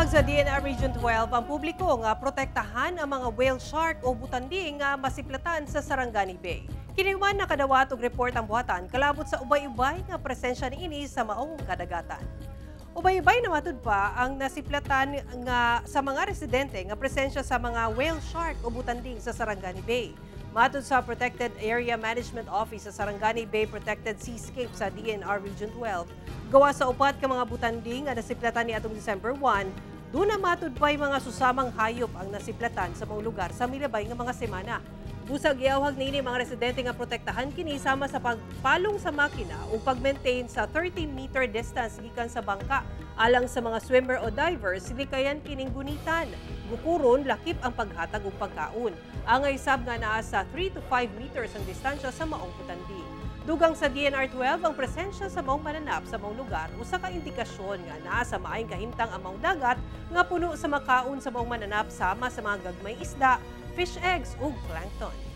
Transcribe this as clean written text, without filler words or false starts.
Giawhag sa DENR Region 12 ang publiko nga protektahan ang mga whale shark o butanding nga masiplatan sa Sarangani Bay. Kini man nakadawat og report ang buhatan kalabot sa ubay-ubay nga presensya niini sa maong kadagatan. Ubay-ubay na matud pa ang nasiplatan nga sa mga residente nga presensya sa mga whale shark o butanding sa Sarangani Bay. Matod sa Protected Area Management Office sa Sarangani Bay Protected Seascape sa DENR Region 12, gawa sa upat ka mga butanding nga nasiplatan ni atong December 1, duna matud pa'y mga susamang hayop ang nasiplatan sa mga lugar sa milabay nga mga semana. Busag giawhag niini mga residente nga protektahan kini sama sa pagpalong sa makina o pag-maintain sa 30-meter distance gikan sa bangka alang sa mga swimmer o divers likayan kining gunitan. Gukuron lakip ang paghatag og pagkaon. Angay sab nga naa sa 3 to 5 meters ang distansya sa maong butanding. Dugang sa DENR 12, ang presensya sa maong mananap sa maong lugar usa ka indikasyon nga naa sa maayong kahimtang ang maong dagat nga puno sa makaon sa maong mananap sama sa mga gagmay isda, fish eggs ug plankton.